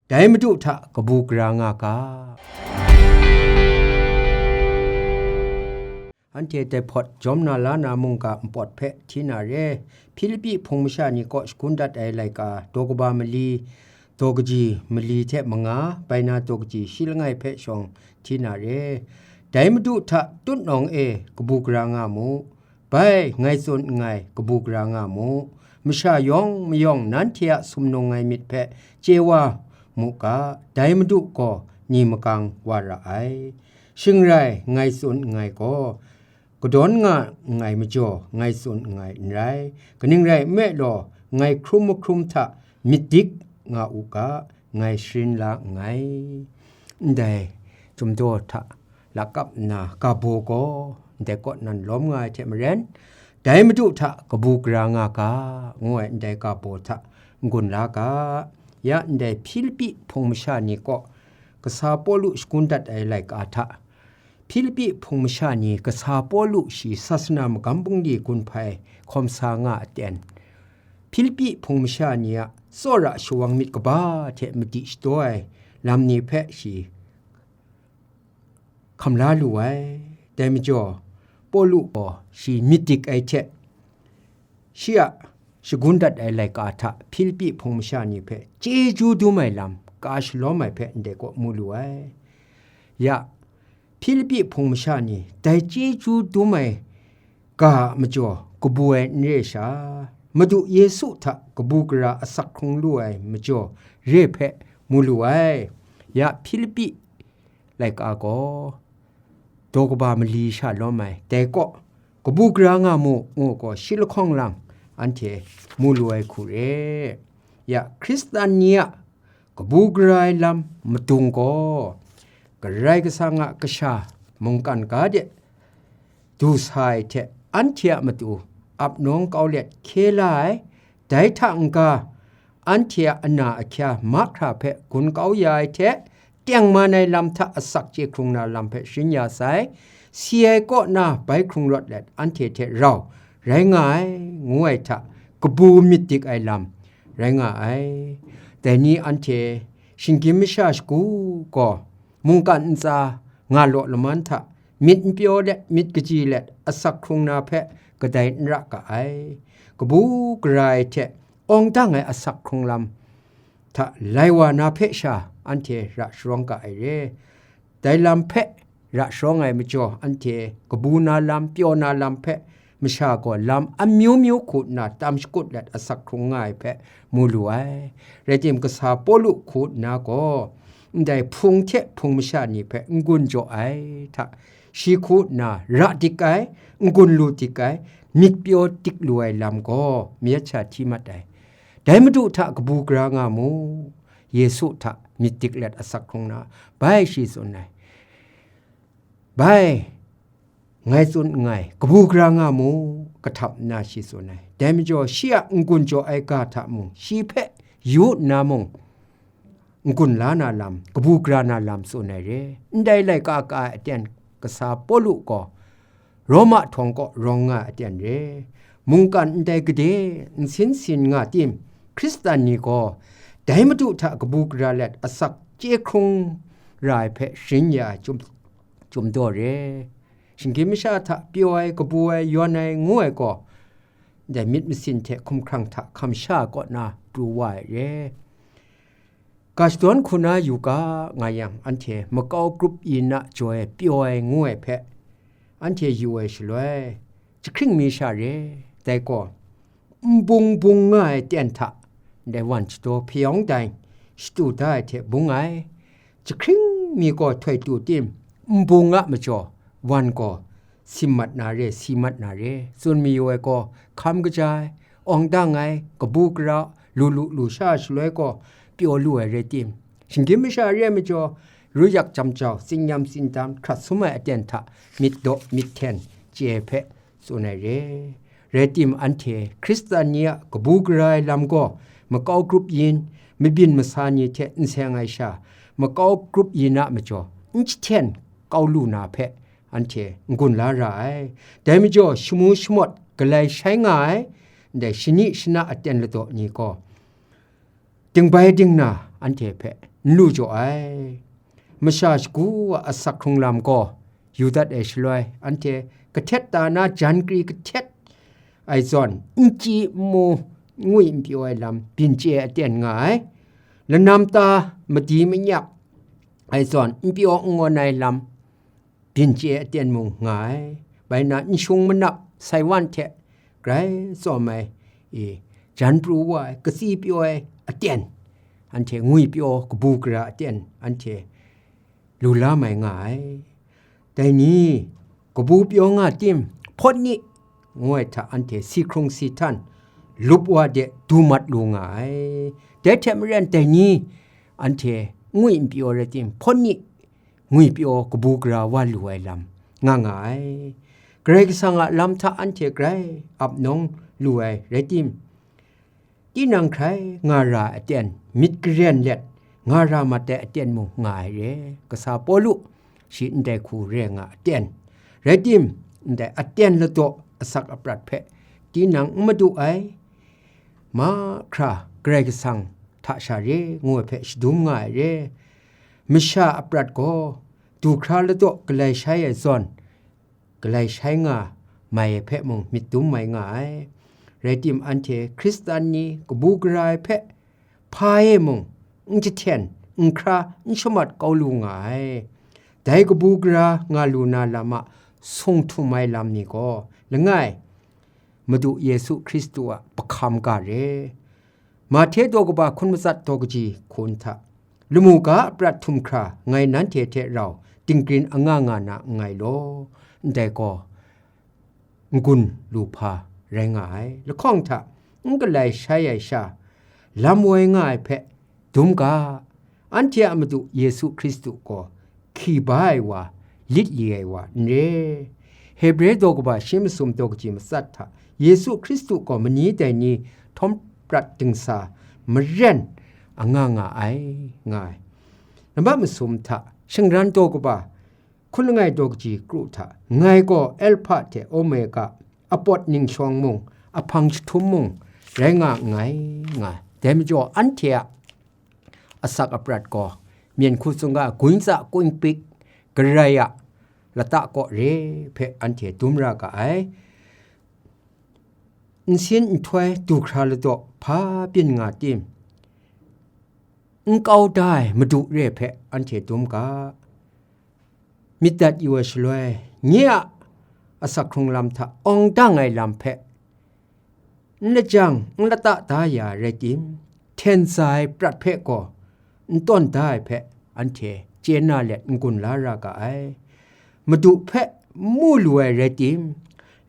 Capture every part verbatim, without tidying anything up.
Dai Madu hta kabu gara nga ga. Anhte dai hpawt jawm na la na mungga npawt hpe hti na re. Hpilipi hpung masha ni kaw shagun dat ai laika, daw kaba mali, daw kaji mali hte manga, bai na daw kaji shi langai hpe shawng hti na re. Dai Madu hta tutnawng e kabu gara nga mu. Bai, ngai tsun nngai, kabu gara nga mu. Masha yawng mayawng nanhte a sumnung ai myit hpe chye wa mu ga, dai Madu gaw ni makang wa ra ai. Shing rai, ngai tsun nngai gaw, kadawn nga nngai majaw, ngai tsun nngai n rai. Kaning rai nme law, ngai hkrum mahkrum hta myit dik nga u ga, ngai sharin la nngai. Ndai chyum daw hta lakap nna ga baw gaw ndai kaw nan lawm nga ai hte maren, dai Madu hta kabu gara nga ga, ngu ai ndai ga baw hta n-gun la ga. Ya ndai Hpilipi hpung masha ni kaw kasa Pawlu shagun dat ai laika hta, Hpilipi hpung masha ni kasa Pawlu shi sasana magam bungli gun hpai hkawm sa nga aten, Hpilipi hpung masha ni a tsawra shawang myit kaba hte madi shadaw ai lam ni hpe shi hkam la lu ai. Dai majaw, Pawlu gaw shi myit dik ai hte, shi a shagun dat ai laika hta Hpilipi hpung masha ni hpe chyeju dum ai lam ka shalawm ai hpe ndai kaw mu lu ai. Ya, Hpilipi hpung masha ni dai chyeju dum ai ga a majaw kabu ai n re sha, Madu Yesu hta kabu gara asak hkrung lu ai majaw re hpe mu lu ai. Ya, Hpilipi laika gaw daw kaba mali sha lawm ai, dai kaw, kabu gara nga mu, ngu gaw shi lahkawng lang anhte mu lu ai hku re. Ya, Hkristan ni a kabu gara ai lam madung gaw, Karai Kasang a kasha mungkan ga de du sa ai hte, anhte a matu ap nawng kau let hkye la ai, dai hta n-ga, anhte a ana ahkya mahkra hpe gun kau ya ai hte, tengman ai lam hta asak chye hkrung na lam hpe sharin ya sai, si ai kaw na bai hkrung rawt let anhte hte rau rai nga ai, ngu ai hta kabu myit dik ai lam rai nga ai. Dai ni anhte shinggyim masha shagu gaw, mungkan ntsa nga law laman hta myit n pyaw let, myit kaji let asak hkrung na hpe kadai n ra ga ai. Kabu gara ai hte awng dang ai asak hkrung lam hta lai wa na hpe sha anhte ra sharawng ga ai re. Dai lam hpe ra sharawng ai majaw, anhte kabu na lam, pyaw na lam hpe masha gaw lam amyu myu hku nna tam shakut let asak hkrung nga ai hpe mu lu ai. Rai tim, kasa Pawlu hku nna gaw, ndai hpung hte hpung masha ni hpe n-gun jaw ai hta, shi hku nna ra dik ai, n-gun lu dik ai, myit pyaw dik lu ai lam gaw mayat sha hti mat ai. Dai Madu hta kabu gara nga mu, Yesu hta myit dik let asak hkrung na, bai shi tsun ai. Bai, ngai tsun nngai, kabu gara nga mu, kahtap nna shi tsun ai. Dai majaw, shi a n-gun jaw ai ga hta mung, shi hpe yu nna mung, n-gun la na lam, kabu gara na lam tsun ai re. Ndai laika ka ai aten kasa Pawlu gaw, Roma htawng kaw rawng nga ai aten re. Mungkan ndai gade nsin sin nga tim, Hkristan ni gaw dai Madu hta kabu gara let asak chye hkrung ra ai hpe sharin ya ai chyum, chyum daw re. Shinggyim masha hta pyaw ai, kabu ai, yawn ai, ngu ai gaw, ndai myit masin hte hkumhkrang hta hkam sha kaw na pru wa ai re. Ga shadawn hku na yu ga nga yang, anhte makau grup yin a jaw e pyaw ai ngu ai hpe, anhte yu ai shaloi, jahkring mi sha re, dai gaw, nbung bung nga ai ten hta, ndai wan shadaw hpyawng dai shatu da ai hte bung ai, jahkring mi gaw htoi tu tim, nbung a majaw, wan gaw, sim mat na re, si mat na re, tsun mayu ai gaw, hkam kaja ai, awng dang ai, kabu gara, lu lu lu sha shaloi gaw, pyaw lu ai rai tim, shinggyim masha re ai majaw, ruyak jam jau, tsinyam tsindam, hkrat sum ai aten hta, myit daw, myit hten, chye ai hpe, tsun ai re. Rai tim, anhte Hkristan ni a kabu gara ai lam gaw, makau grup yin, mabyin masa ni hte n seng ai sha, makau grup yin a majaw, n jahten kau lu na hpe, anhte n-gun la ra ai. Dai majaw, shamu shamawt galai shai nga ai, ndai shani shana aten ladaw ni gaw, dingbai dingna anhte hpe n lu jaw ai. Masha shagu a asak hkrung lam gaw yu dat ai shaloi, anhte kahtet da na jan kri kahtet ai zawn, n chyi n mu, n ngwi n pyaw ai lam byin chye aten nga ai. Lanam ta madi manyak ai zawn, n pyaw n ngawn ai lam byin chye aten mung nga ai. Bai na, nshung manap saiwan hte grai tsawm ai, i, jan pru wa ai, katsi pyaw ai aten, anhte ngwi pyaw kabu gara aten, anhte lu la mai nga ai. Dai ni, kabu pyaw nga tim, hpawt ni, ngu ai hta anhte si hkrung si htan, lup wa de du mat lu nga ai. Dai hte maren, dai ni, anhte ngwi n pyaw rai tim, hpawt ni, ngwi pyaw kabu gara wa lu ai lam nga nga ai. Karai Kasang a lam hta anhte grai ap nawng lu ai rai tim, tinang hkrai nga ra ai aten, myit karen let nga ra mat ai aten mung nga ai re. Kasa Pawlu shi ndai hku re nga aten, rai tim, ndai aten ladaw asak aprat hpe tinang n madu ai, mahkra Karai Kasang hta sha re, ngu ai hpe shadum nga ai re. Masha aprat gaw du hkra ladaw galai shai ai zawn, galai shai nga mai ai hpe mung myit dum mai nga ai. Rai tim, anhte Hkristan ni kabu gara ai hpe hpa e mung n jahten, n hkra, n shamat kau lu nga ai. Dai kabu gara nga lu na lam a sung htum ai lam ni gaw, langai, Madu Yesu Hkristu a pahkam ga re. Mahte daw kaba hkun matsat daw kaji hkun hta, lamu ga a prat htum hkra ngai nanhte hte rau dinggrin anga nga na nngai law, ndai gaw n-gun lu hpa rai nga ai. Lahkawng hta n galai shai ai sha, lam woi nga ai hpe dum ga, anhte a Madu Yesu Hkristu gaw hki ba ai wa, lit li ai wa n re. Hebre daw kaba shi masum daw kaji matsat hta, Yesu Hkristu gaw mani dai ni htawm prat dingsa maren anga nga ai, nga ai. Nambat masum hta, shingran daw kaba hkun langai daw kaji kru hta, ngai gaw Alhpa hte Omega, apawt ningshawng mung, ahpang jahtum mung rai nga nngai, nga ai. Dai majaw, anhte a asak aprat gaw, myen hku tsun ga, gun tsa kungpik Karai a lata kaw re hpe anhte dum ra ga ai. Nsin nhtoi du hkra ladaw hpa byin nga tim, n kau da ai Madu re hpe anhte dum ga. Myit dat yu ai shaloi, nye a asak hkrung lam hta awng dang ai lam hpe n lajang n lata da ya rai tim, hten tsa ai prat hpe gaw n tawn da ai hpe anhte chye na let n-gun la ra ga ai. Madu hpe n mu lu ai rai tim,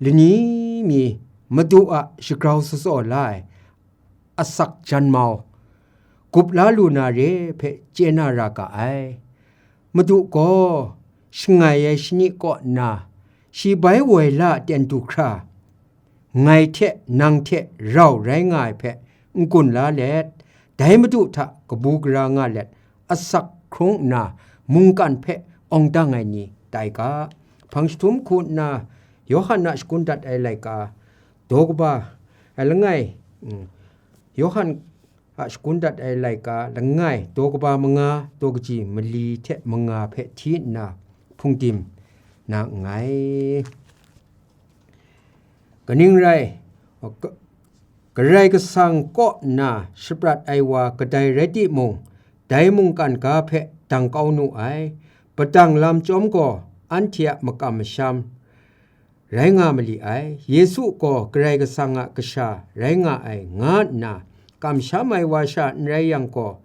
lani mi Madu a shagrau tsatsaw la ai asak janmau gup la lu na re hpe chye na ra ga ai. Madu gaw shangai ai shani kaw nna, shi bai woi la a ten du hkra, ngai hte nang hte rau rai nga ai hpe n-gun la let, dai Madu hta kabu gara nga let, asak hkrung nna mungkan hpe awng dang ai ni tai ga. Hpang jahtum hku nna Yawhan a shakun dat ai laika, daw kaba, a, langai, mm, Yawhan a shakun dat ai laika langai, daw kaba manga, daw kaji mali hte manga hpe hti nna hpungdim na nngai. Kaning rai, ka-, Karai Kasang kaw nna shaprat ai wa kadai rai timung, dai mungkan ga hpe dang kau nu ai. Padang lam chyawm gaw anhte a makam masham rai nga mali ai. Yesu gaw Karai Kasang a Kasha rai nga ai, nga nna kamsham ai wa sha n rai yang gaw,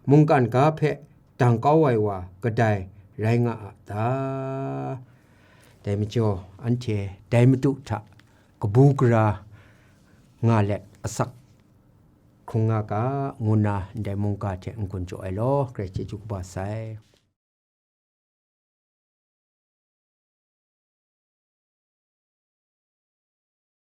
mungkan ga hpe dang kau ai wa kadai rai nga a ta? Dai majaw, anhte dai Madu hta kabu gara nga let asak hkrung nga ga, ngu nna ndai mungga hte n-gun jaw ai law, Karai chyeju kaba sai.